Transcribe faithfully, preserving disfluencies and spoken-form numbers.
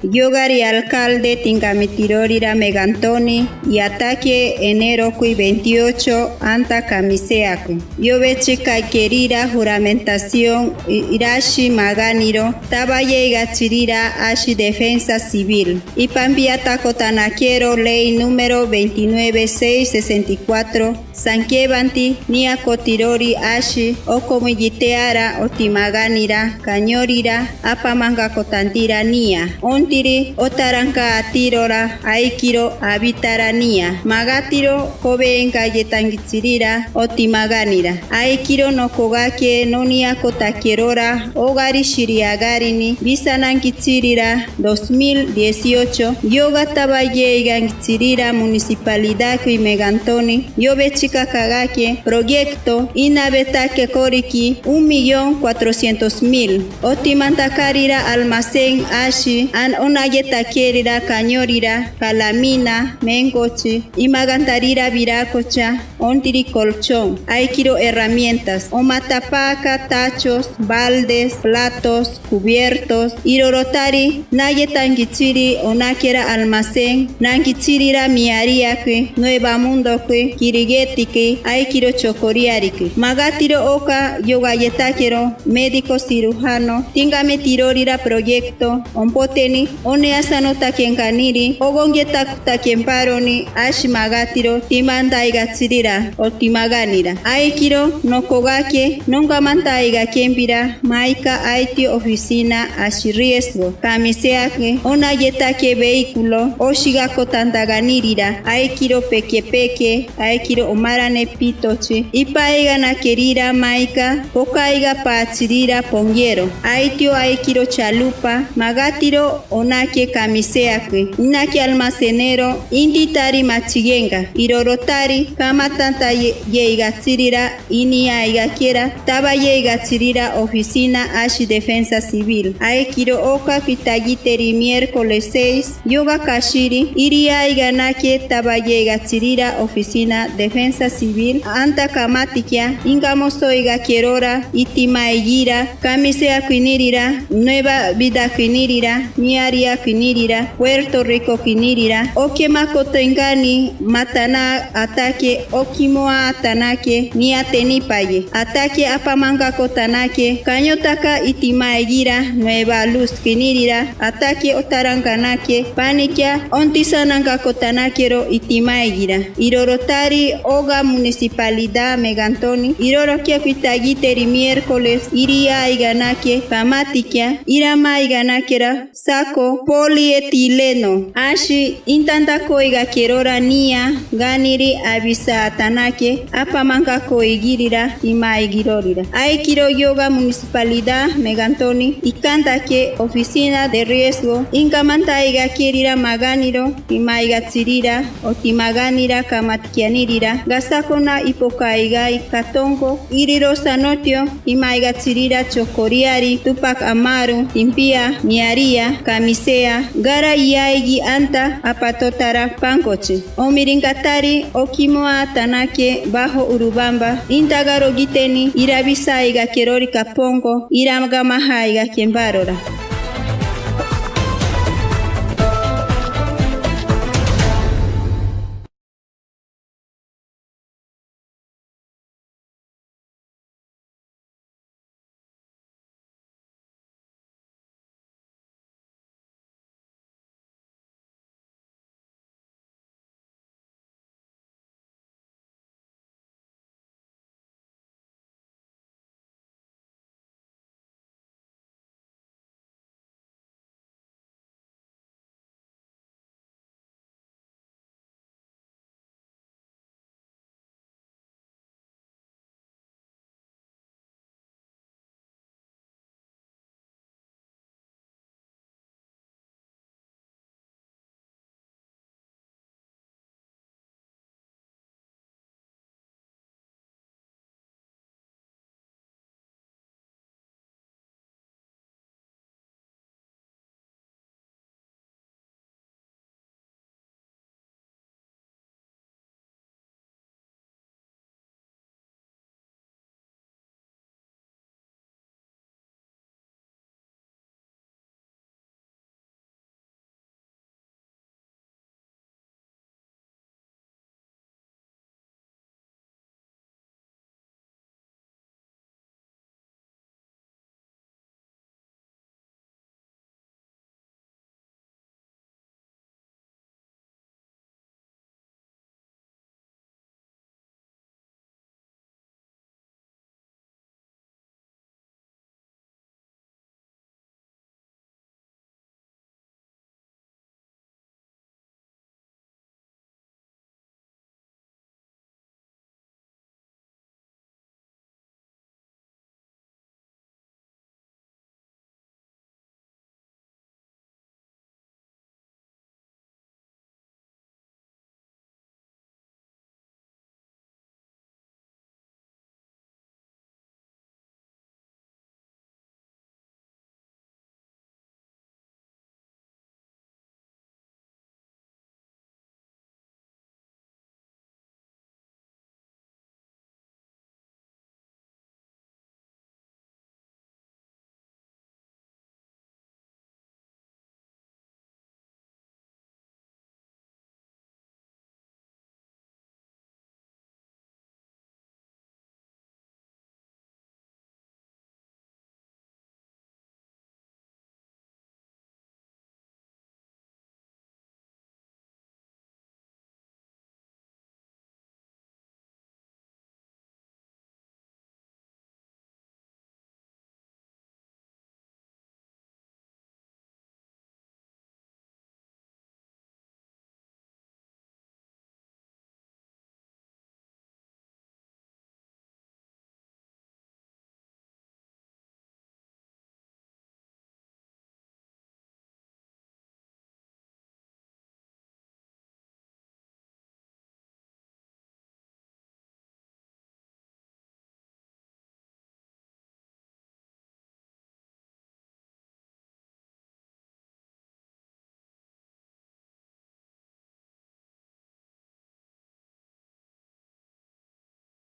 Yogari alcalde tingamitiroira megantoni, i atake enerokui veintiocho anta kamiseakui. Yobechikakerira juramentación irashi maganiro tabayeigatirira ashi defensa civil. Ipambiatakotanakero ley número veintinueve seis sesenta y cuatro, sankebanti nia kotirori ashi okomigiteara oti maganira kanyorira apamangakotantira nia. Ontiri otaranka atirora aikiro abitara nia. Magatiro kobeingayetangitirira oti maganira. Aikiro nokogake noniakotakerora ogarishiri agarini bisanangitirira dos mil dieciocho, yoga tabayeigangitirira municipalidakui megantoni, yobechikakagake proyecto inabetake koriki un millón cuatrocientos mil. Otimantakarira almacén ashi an onayetakerira kanyorira kalamina, mengochi, imagantarira birakocha, ontiri colchón, aikiro herramientas, omatapaka tachos, baldes, platos, cubiertos, irorotari nayetangichiri onakera almacén nangichirira miariakui, Nueva Mundokui, Kirigetikui, aikiro Chokoriarikui. Magatiro oka yogayetakero médico cirujano tingamitirorira proyecto ompoteni oneasanotakenkaniri ogongetakutakenparoni ashi magatiro timantaigachirira oti maganira. Aikiro nokogake nongamantaigakenbira maika aiti oficina ashi riesgo kamiseake onayetake vehículo oshigakotantaganirira, aikiro pekepeke, aikiro omarane pitochi ipaiganakerira maika pokaigapachirira pongiero. Aitio aikiro chalupa magatiro onake kamiseakui inake almacenero intitari machigenga irorotari kamatantayeigachirira iniaigakera tabayeigatirira oficina ashi defensa civil. Aikiro oka kuitagiteri miércoles seis yoga kashiri iriaiganake tabayeigatirira oficina defensa civil anta kamatikia ingamosoigakerora itimaeigira kamiseakuinirira, Nueva Vidakuinirira, Miariakuinirira, Puerto Ricokuinirira, okemakotoingani matana atake okimoa atanake niatenipaye, atake apamangakotanake kañotaka itimaeigira, Nueva Luzkuinirira, atake otaranganake panikia ontisanangakotanakero itimaeigira. Irorotari oga municipalidad megantoni irorokia kuitagiteri miércoles iriaiganake kamatikia iramaiganakera sako polietileno ashi intantakoigakerora nia ganiri abisa atanake apamangakoigirira timaigirorira. Aikiro yoga municipalidad megantoni ikantake oficina de riesgo ingamantaigakerira maganiro timaigatirira oti maganira kamatikianirira gasakona ipokaigai katongo irirosanotio imaigatirira Chokoriari, Tupac Amaru, Timpia, Miaria, Kamisea, gara iaigi anta apatotara pangochi omiringatari okimoa atanake bajo Urubamba intagarogiteni irabisaigakerori kapongo iragamahaigakenbarora.